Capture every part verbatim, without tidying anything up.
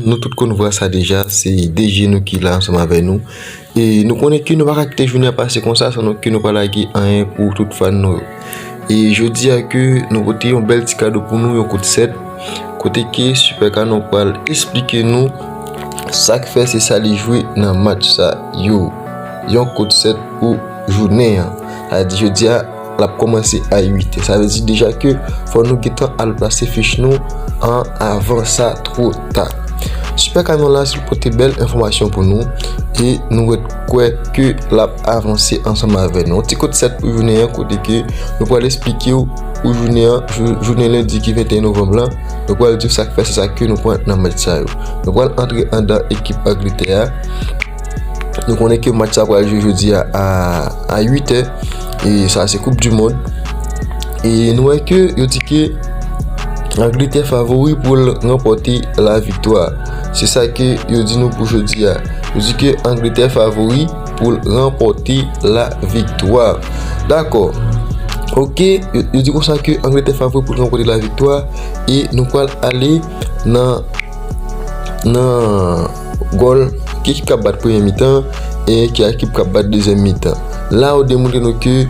Nou tout konn vwa sa deja, se D J nou ki la ansanm avè nou. E nou konnen ke nou pa ka kite jounen an pase konsa san nou ke nou pa lage anyen pou tout fan nou yo. E jodi a ke nou pote yon bèl ti kado pou nou, yon kout sèt. Kote ke Super Canon pral esplike nou sa k fè se sa li jwe nan match sa yo. Yon kout sèt pou jounen an. Sa di jodi a, l ap kòmanse a uit è. Sa vle di deja ke fò nou gentan al plase fich nou an avan sa twò ta. Super Canon la, si l pote bèl enfòmasyon pou nou, e nou ret kwè ke l ap avanse ansanm avè nou. Yon ti kout sèt pou jounen an, kote ke nou pral esplike w pou jounen an, jou-, jounen lendi ki venteyen novanm lan. Nou pral di w sa k fè se sa ke nou pran nan match sa yo. Nou pral antre anndan ekip Angletè a. Nou konnen ke match sa pral jwe jodi a, a, a uit è. E sa se Koup di Mond. E nou wè ke yo di ke Angletè favori pou l ranpòte la viktwa. Se sa ke yo di nou pou jodi a. Yo di ke Angletè favori pou l ranpòte la viktwa. Dakò. Ok, yo, yo di konsa ke Angletè favori pou l ranpòte la viktwa. E nou pral ale nan, nan gòl, ki ekip k ap bat premye mitan e ki ekip k ap bat dezyèm mitan. La, yo demontre nou ke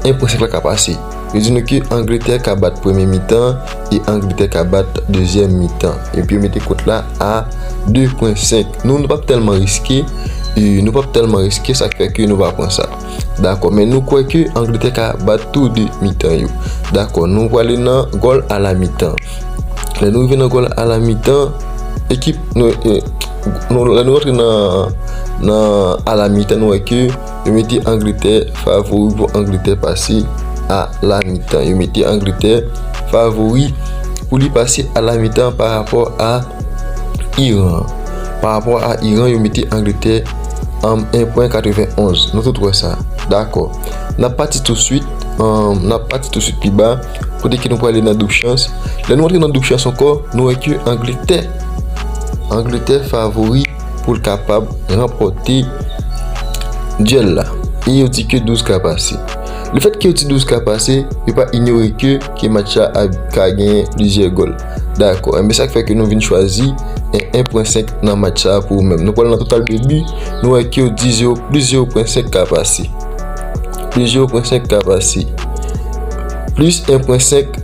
en pwen senk la ka pase. Yo di nou ke Angletè ka bat premye mitan e Angletè ka bat dezyèm mitan. Epi yo mete kòt la a de pwen senk. Nou, nou p ap tèlman riske, e nou p ap tèlman riske, sa k fè ke nou pa pran sa. Dakò, men nou kwè ke Angletè ka bat tou de mitan yo. Dakò, nou prale nan gòl a la mitan. Lè nou rive nan gòl a la mitan, ekip, nou, e, nou, lè nou rantre nan, nan a la mitan, nou wè ke yo mete Angletè favori pou Angletè pase a la mitan. Yo mete Angletè favori pou li pase a la mitan pa rapò a Iran. Pa rapò a Iran, yo mete Angletè, um, en pwen katrevenn onz. Nou tout wè sa. Dakò. N ap pati touswit, um, n ap pati touswit pi ba, kote ke nou prale nan doub chans. Lè nou antre nan doub chans ankò, nou wè ke Angletè, Angletè favori pou l kapab ranpòte dyèl la. E yo di ke douz ka pase. Lefèt ke yo di douz ka pase, yo pa inyore ke, ke match la ap ka genyen plizyè gòl. Dakò. Enben, sa k fè ke nou vin chwazi en, en pwen senk nan match sa pou ou menm. Nou pral nan total de bi, nou wè ke yo di zewo, plis zewo pwen senk ka pase. Plis zewo pwen senk ka pase. Plis en pwen senk,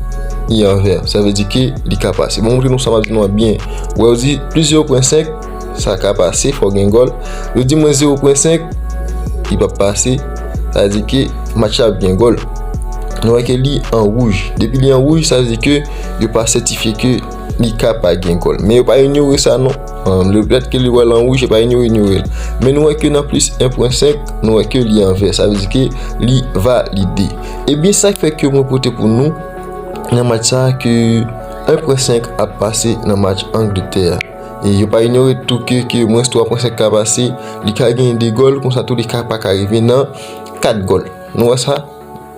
li anvè. Sa vle di ke li ka pase. Bon, montre nou sa m ap di nou an byen. Wè, yo di plis zewo pwen senk, sa ka pase, fò gen gòl. Yo di mwens zewo pwen senk, li p ap pase. Sa vle di ke match la ap gen gòl. Nou wè ke li an wouj. Depi li an wouj, sa vle di ke yo pa sètifye ke li ka pa gen gòl. Men yo pa inyore sa non. Um, lefèt ke li wè l an wouj, yo pa inyore, inyore l. Men nou wè ke nan plis en pwen senk, nou wè ke li an vè. Sa vle di ke li valide. Ebyen, sa k fè ke mwen pote pou nou nan match sa ke en pwen senk ap pase nan match Angletè a. E yo pa inyore tou ke, ke mwens twa pwen senk ka pase, li ka genyen de gòl, konsa tou li ka pa ka rive nan kat gòl. Nou wè sa?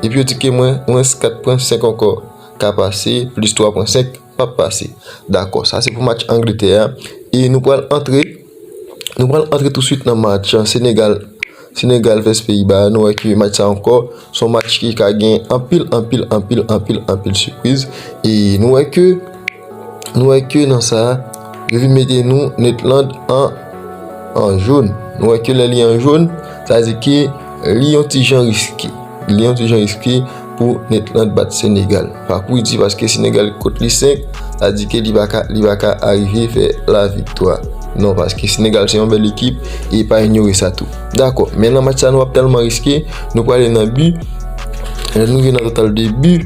Epi yo di ke mwen, mwens kat pwen senk ankò ka pase, plis twa pwen senk p ap pase. Dakò, sa se pou match Angletè a. E nou pral antre, nou pral antre touswit nan match Senegal, Senegal vs Peyiba. Nou wè ke match sa ankò, se yon match ki ka gen anpil, anpil, anpil, anpil, anpil sipriz. E nou wè ke, nou wè ke nan sa, yo vin mete nou Netland an, an jòn. Nou wè ke lè li an jòn, sa vle di ke li yon ti jan riske. Li yon ti jan riske pou Netland bat Senegal. Pa kouri di paske Senegal kot li senk, sa di ke li pa ka, li pa ka arive fè la viktwa. Non, paske Senegal se yon bèl ekip e pa inyore sa tou. Dakò, men nan match sa nou p ap tèlman riske, nou prale nan bi. Lè nou rive nan total de bi,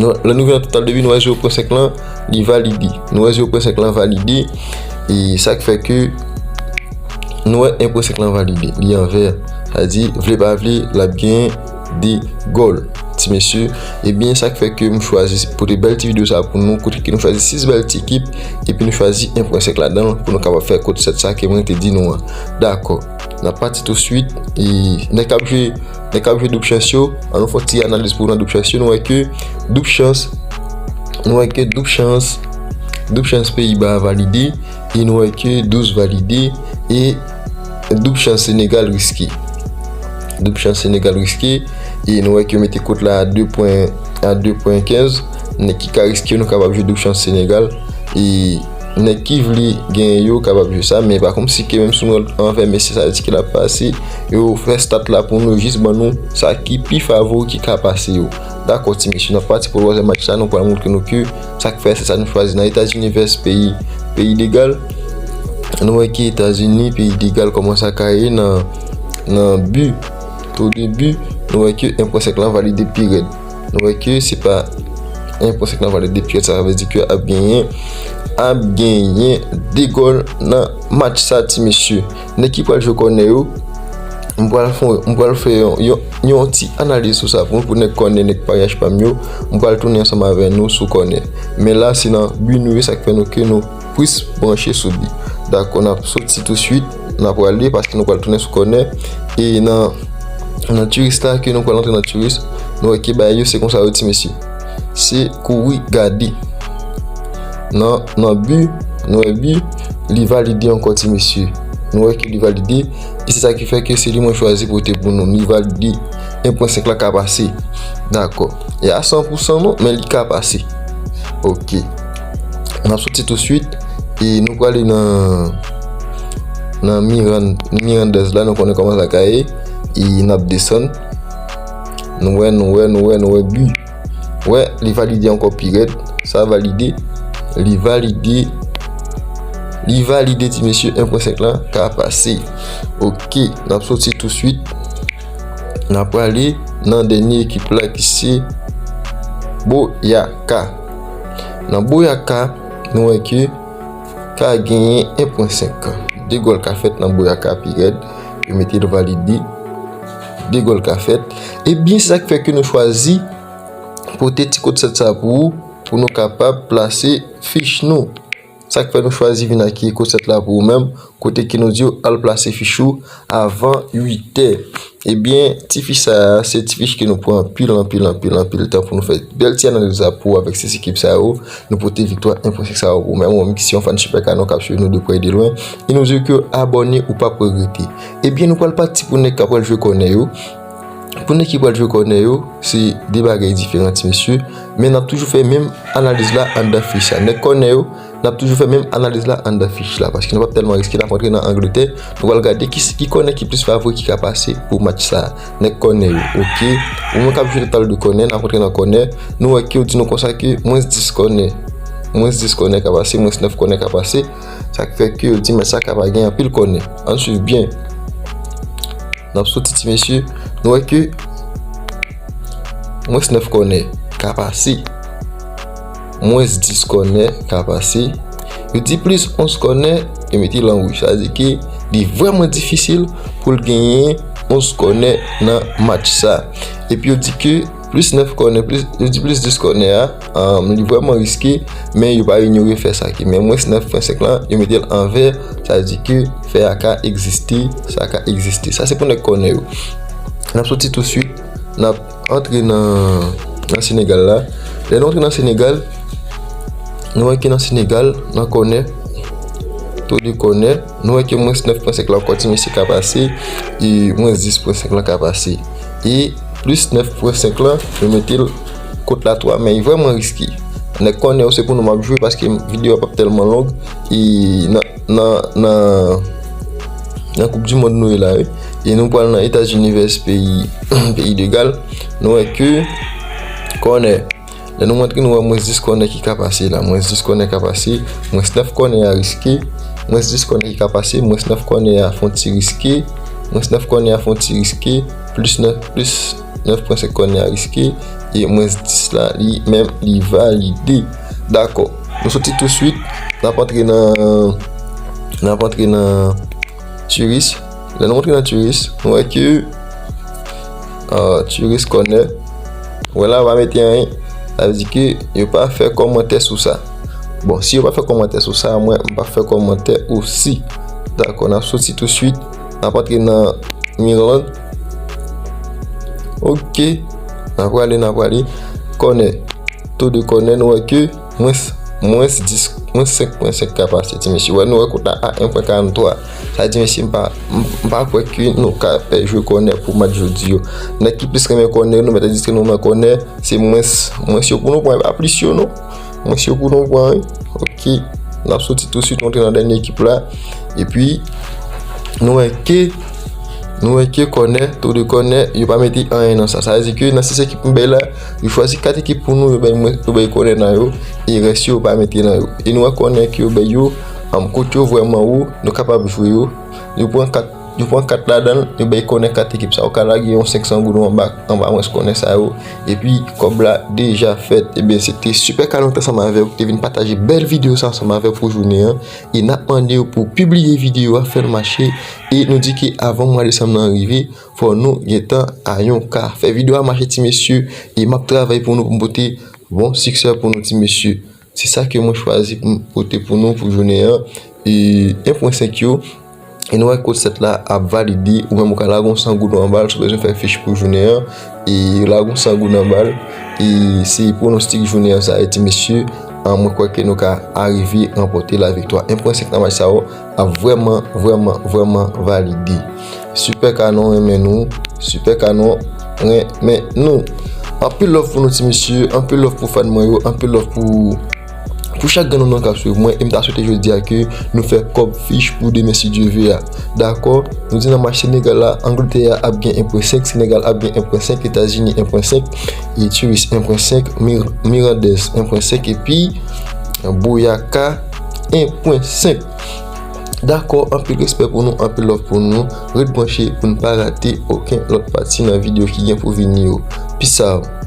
nou, lè nou rive nan total de bi, nou wè zewo pwen senk lan, li valide. Nou wè zewo pwen senk lan valide. E sa k fè ke nou wè en pwen senk lan valide. Li an vè. Sa di, vle pa vle, l ap gen de gòl. Ti mesye, ebyen, sa k fè ke m chwazi pote bèl ti videyo sa pou nou, kote ke nou chwazi sis bèl ti ekip, epi nou chwazi en pwen senk ladan l pou nou kapab fè kout sèt sa ke mwen te di nou an. Dakò. N ap pati touswit. E nèg k ap jwe, nèg k ap jwe doub chans yo, an nou fè yon ti analiz pou nou nan doub chans yo, nou wè ke doub chans, nou wè ke doub chans, doub chans Peyiba a valide, e nou wè ke douz valide, e doub chans Senegal riske. Doub chans Senegal riske, e nou wè ke yo mete kout la a de pwen, a de pwen kenz, nèg ki ka riske nou kapab jwe doub chans Senegal, E nèg ki vle genyen yo kapab jwe sa, men pa kòmsi ke menm si nou anvè mesye, sa vle di ke l ap pase. Yo fè stat la pou nou, jis ban nou sa ki pi favori ki ka pase yo. Dakò ti mesye, n ap pati pou twazyèm match la, nou pral montre nou ke sa k fè se sa nou chwazi nan Etazini vs peyi, peyi de Gal. Nou wè ke Etazini, peyi de Gal kòmanse ak kaye nan, nan bi. Tou de bi, nou wè ke en pwen senk lan valide pi rèd. Nou wè ke se pa en pwen senk lan valide pi rèd, sa vle di ke ap genyen, ap genyen de gòl nan match sa ti mesye. Nèg ki pral jwe kònè yo, m pral fè, m pral fè yon, yon, yon ti analiz sou sa pou nou, pou nèg kònè, nèg paryaj pa m yo. M pral tounen ansanm avè nou sou kònè. Men la se nan bi nou ye, sa k fè nou ke nou plis branche sou bi. Dakò, n ap soti touswit, n ap prale paske nou pral tounen sou kònè. E nan, nan tiris la, ke nou pral antre nan tiris, nou wè ke bagay yo se konsa yo ti mesye. Se kouri gade. Nan, nan bi, nou wè bi, li valide ankò ti mesye. Nou wè ke li valide, e se sa ki fè ke se li mwen chwazi pote pou nou. Li valide, en pwen senk la ka pase. Dakò. E a san pou san non, men li ka pase. Ok. N ap soti touswit e nou prale nan, nan Miran-, Mirandez la, nou konnen kòman sa ka ye. E n ap desann. Nou wè, nou wè, nou wè, nou wè bi. Wè, li valide ankò pi rèd. Sa valide. Li valide. Li valide ti mesye, en pwen senk lan ka pase. Ok, n ap soti touswit. N ap prale nan dènye ekip la ki se Boyaka. Nan Boyaka, nou wè ke ka genyen en pwen senk. De gòl ka fèt nan Boyaka pi rèd. Yo mete l valide. De gòl ka fèt. Ebyen, se sa k fè ke nou chwazi pote ti kout sèt sa pou ou, pou nou kapab plase fich nou. Sa k fè nou chwazi vin ak kout sèt la pou ou menm, kote ke nou di w al plase fich ou avan uit è. Ebyen, ti fich sa a, se ti fich ke nou pran anpil, anpil, anpil, anpil tan pou nou fè bèl ti analiz la pou ou avèk sis ekip sa yo. Nou pote viktwa en pwen senk sa yo pou ou menm, ou menm ki se yon fan Super Canon k ap swiv nou de prè e de lwen. E nou di w ke abòne ou p ap regrete. Ebyen, nou pral pati pou nèg k ap pral jwe kònè yo. Pou nèg ki pral jwe kònè yo, se de bagay diferan, ti mesye. Men n ap toujou fè menm analiz la anndan fich sa. Nèg kònè yo, n ap toujou fè menm analiz la anndan fich la. Paske nou p ap tèlman riske, n ap antre nan Angletè. Nou pral gade ki, ki kònè ki plis favori ki ka pase pou match sa. Nèg kònè yo, ok. Ou menm k ap jwe total de kònè, n ap antre nan kònè. Nou wè ke yo di nou konsa ke mwens dis kònè. Mwens dis kònè ka pase, mwens nèf kònè ka pase. Sa k fè ke yo di match sa ka pa gen anpil kònè. Ann swiv byen. N ap soti ti mesye. Nou wè ke mwens nèf kònè ka pase. Mwens dis kònè ka pase. Yo di plis onz kònè, yo mete l an wouj. Sa vle di ke li vrèman difisil pou l genyen onz kònè nan match sa. Epi yo di ke plis nèf kònè, plis, yo di plis dis kònè a, um, li vrèman riske, men yo pa inyore fè sa ki. Men mwens nèf pwen senk lan, yo mete l an vè, sa vle di ke fè a ka egziste, sa ka egziste. Sa se pou nèg kònè yo. N ap soti touswit, n ap antre nan, nan Senegal la. Lè nou antre nan Senegal, nou wè ke nan Senegal, nan kònè, tou de kònè, nou wè ke mwens nèf pwen senk la ankò ti mesye ka pase, e mwens dis pwen senk lan ka pase. E plis nèf pwen senk lan, yo mete l kot la twa, men li vrèman riske. Nèg kònè yo se pou nou m ap jwe paske videyo a p ap tèlman long. E nan, nan, nan, nan koup di mond nou ye la, wi. E nou pral nan Etazini vs peyi, peyi de Gal. Nou wè ke kònè. Lè nou antre, nou wè mwens dis kònè ki ka pase la. Mwens dis kònè ka pase. Mwens nèf kònè a riske. Mwens dis kònè ki ka pase. Mwens nèf kònè a fon ti riske. Mwens nèf kònè a fon ti riske. Plis nèf, plis nèf pwen senk kònè a riske. E mwens dis la, li menm, li valide. Dakò. Nou soti touswit. N ap antre nan, n ap antre nan tiris. Lè nou antre nan tiris, nou wè ke, ah, tiris kònè. Wè la, pa mete anyen. Sa vle di ke yo pa fè kòmantè sou sa. Bon, si yo pa fè kòmantè sou sa, mwen, m pa fè kòmantè osi. Dakò, n ap soti touswit. N ap antre nan Milan. Ok. N ap prale, n ap prale. Kònè. Tou de kònè, nou wè ke mwens, mwens dis, mwens senk pwen senk ka pase, ti mesye. Wè, nou wè kot la a en pwen karanntwa. Sa di, mesye, m pa, m, m pa kwè ke nou ka pè jwe kònè pou match jodi yo. Nèg ki plis renmen kònè, nou mèt endiske nou renmen kònè, se mwens, mwens yo pou nou pran, e pa plis yo, non. Mwens yo pou nou pran, wi. Ok, n ap soti tousuit, nou antre nan dènye ekip la. Epi, nou wè ke, nou wè ke kònè, tou de kònè, yo pa mete anyen nan sa. Sa vle di ke nan sis ekip m bay la, yo chwazi kat ekip pou nou, yo bay mwen, yo bay kònè nan yo, e rès yo, yo pa mete nan yo. E nou wè kònè ke yo bay yo, um, kot yo vrèman wo, nou kapab jwe yo. Yo pran kat, yo pran kat ladan l, yo bay kònè kat ekip sa. Ou ka lage yon senk san goud anba, anba mwens kònè sa yo. Epi, kòb la deja fèt. Ebyen, se te Super Canon ansanm avè w ki te vin pataje bèl videyo sa ansanm avè w pou jounen an. E n ap mande w pou pibliye videyo a, fè l mache. E nou di ke avan mwa desanm nan rive, fò nou gentan a yon ka. Fè videyo a mache ti mesye. E m ap travay pou nou pou m pote bon siksè pou nou ti mesye. Se sa ke mwen chwazi pou m pote pou nou pou jounen an. E yen pwen senk yo. E nou wè kòb sèt la ap valide. Ou menm ou ka lage yon san goud anba l si w bezwen fè fich pou jounen an. E lage yon san goud anba l. E se pwonostik jounen an sa ye ti mesye. An, mwen kwè ke nou ka arive ranpòte laviktwa. Yen pwen senk nan match sa yo ap vrèman, vrèman, vrèman valide. Super Canon renmen nou. Super Canon renmen nou. Anpil love pou nou ti mesye, anpil love pou fan mwen yo, anpil love pou, pou chak grenn moun k ap swiv mwen. E m ta swete jodi a ke nou fè kòb fich pou demen si Dye ve a. Dakò? Nou di nan match Senegal la, Angletè a ap gen yen pwen senk, Senegal ap gen yen pwen senk, Etazini yen pwen senk, e Tunis yen pwen senk, Mir-, Mirandez yen pwen senk, epi Boyaka yen pwen senk. Dakò, anpil respè pou nou, anpil love pou nou. Ret branche pou n pa rate okenn lòt pati nan videyo ki gen pou vini yo. Peace out.